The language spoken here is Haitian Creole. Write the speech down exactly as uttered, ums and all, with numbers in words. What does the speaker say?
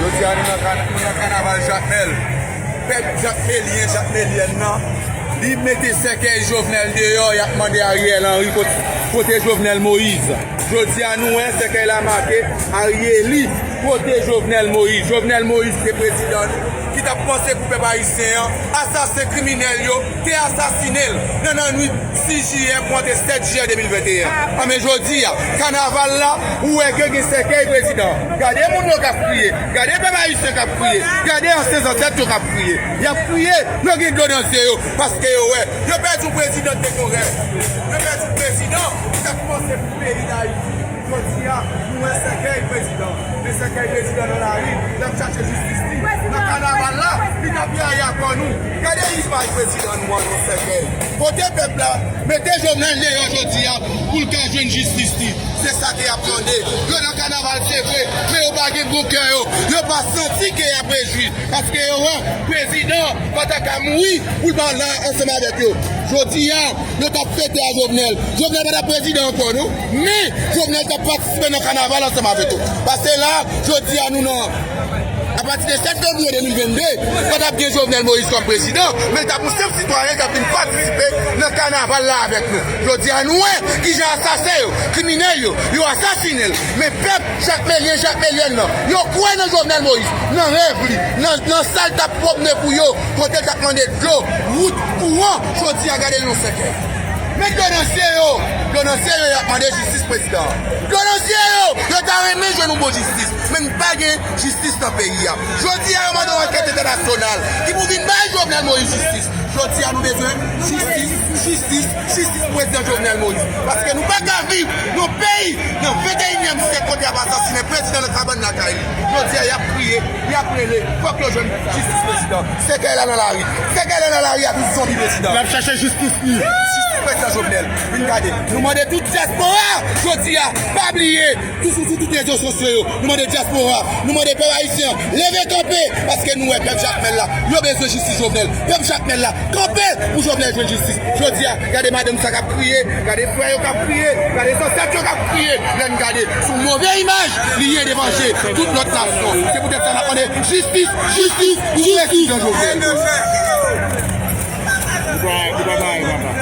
Jodi a nou nan kan-, nou nan kanaval Jakmèl. Pèp jakmelyen, jakmelyèn nan, li mete sèkèy Jovenel deyò, y ap mande Ariel Henry kot-, kote Jovenel Moïse. Jodi a nou wè sèkèy la make Arieli kote Jovenel Moïse. Jovenel Moïse se prezidan nou ki t ap panse pou pèp ayisyen an, asasen kriminèl yo te asasine l nan lannwit sis jiyè pou antre sèt jiyè de mil venteyen. Anben jodi a, kanaval la, ou wè ke gen sèkèy prezidan. Gade moun yo k ap kriye, gade pèp ayisyen k ap kriye, gade ansyen zansèt yo k ap kriye. Y ap kriye, yo gen dlo nan zye yo, paske yo wè, yo pèdi yon prezidan ki te gen yon rèv. Yo pèdi yon prezidan ki t ap panse pou peyi Dayiti. Jodi a, nou wè sèkèy prezidan. Men sèkèy prezidan nan lari, l ap chache jistis li. Nan kanaval la, li t ap yaya kò nou. Gade imaj prezidan nou an, yon sèkèy. Kote pèp la? Mete Jovenel deyò jodi a pou l ka jwenn jistis li. Se sa ke y ap mande. Yo nan kanaval, se vre, men yo pa gen bon kè yo. Yo pa santi ke y ap rejwi. Paske yo wè, prezidan pa ta ka mouri pou l pa la ansanm avèk yo. Jodi a, yo t ap fete a Jovenel. Jovenel pa t ap prezidan ankò, non. Men, Jovenel t ap patisipe nan kanaval ansanm avèk yo. Paske la, jodi a, nou nan, apati de sèt fevriye de mil vennde, pa t ap gen Jovenel Moïse kòm prezidan, men l t ap yon senp sitwayen k ap vin patisipe nan kanaval la avèk nou. Jodi a, nou wè kijan asasen yo, kriminèl yo, yo asasine l. Men pèp jakmelyen, jakmelyèn nan, yo kwè nan Jovenel Moïse, nan rèv li, nan, nan sa l t ap pwomne pou yo, kote l t ap mande dlo, wout, kouran, jodi a gade l yon sèkèy. Met dlo nan zye yo, dlo nan zye yo, y ap mande jistis prezidan an. Dlo nan zye yo, yo ta renmen jwenn yon bon jistis, men n pa gen jistis nan peyi a. Jodi a, yo mande yon ankèt entènasyonal ki pou vin bay Jovenel Moïse jistis. Jodi a, nou bezwen jistis, jistis, jistis pou prezidan Jovenel Moïse. Paske nou pa ka viv nan peyi, nan venteyinyèm syèk, kote y ap asasinen prezidan nan kabann lakay li. Jodi a, y ap kriye, y ap rele, fòk yo jwenn jistis prezidan. Sèkèy la nan lari. Sèkèy la nan lari ak yon zonbi prezidan. L ap chache jistis li. Jistis prezidan Jovenel. Vin gade. Nou mande tout dyaspora, jodi a, pa bliye, sou, sou, sou tout rezo sosyo yo. Nou mande dyaspora, nou mande pèp ayisyen an, leve kanpe, paske nou wè pèp Jakmèl la, yo bezwen jistis Jovenel. Pèp Jakmèl la, kanpe pou Jovenel jwenn jistis. Jodi a, gade madanm sa k ap kriye, gade frè yo k ap kriye, gade zansèt yo k ap kriye. Lè n gade, se yon move imaj li ye devan je tout lòt nasyon. Se poutèt sa n ap mande jistis, jistis pou prezidan Jovenel. Li pa, li pa bay, papa.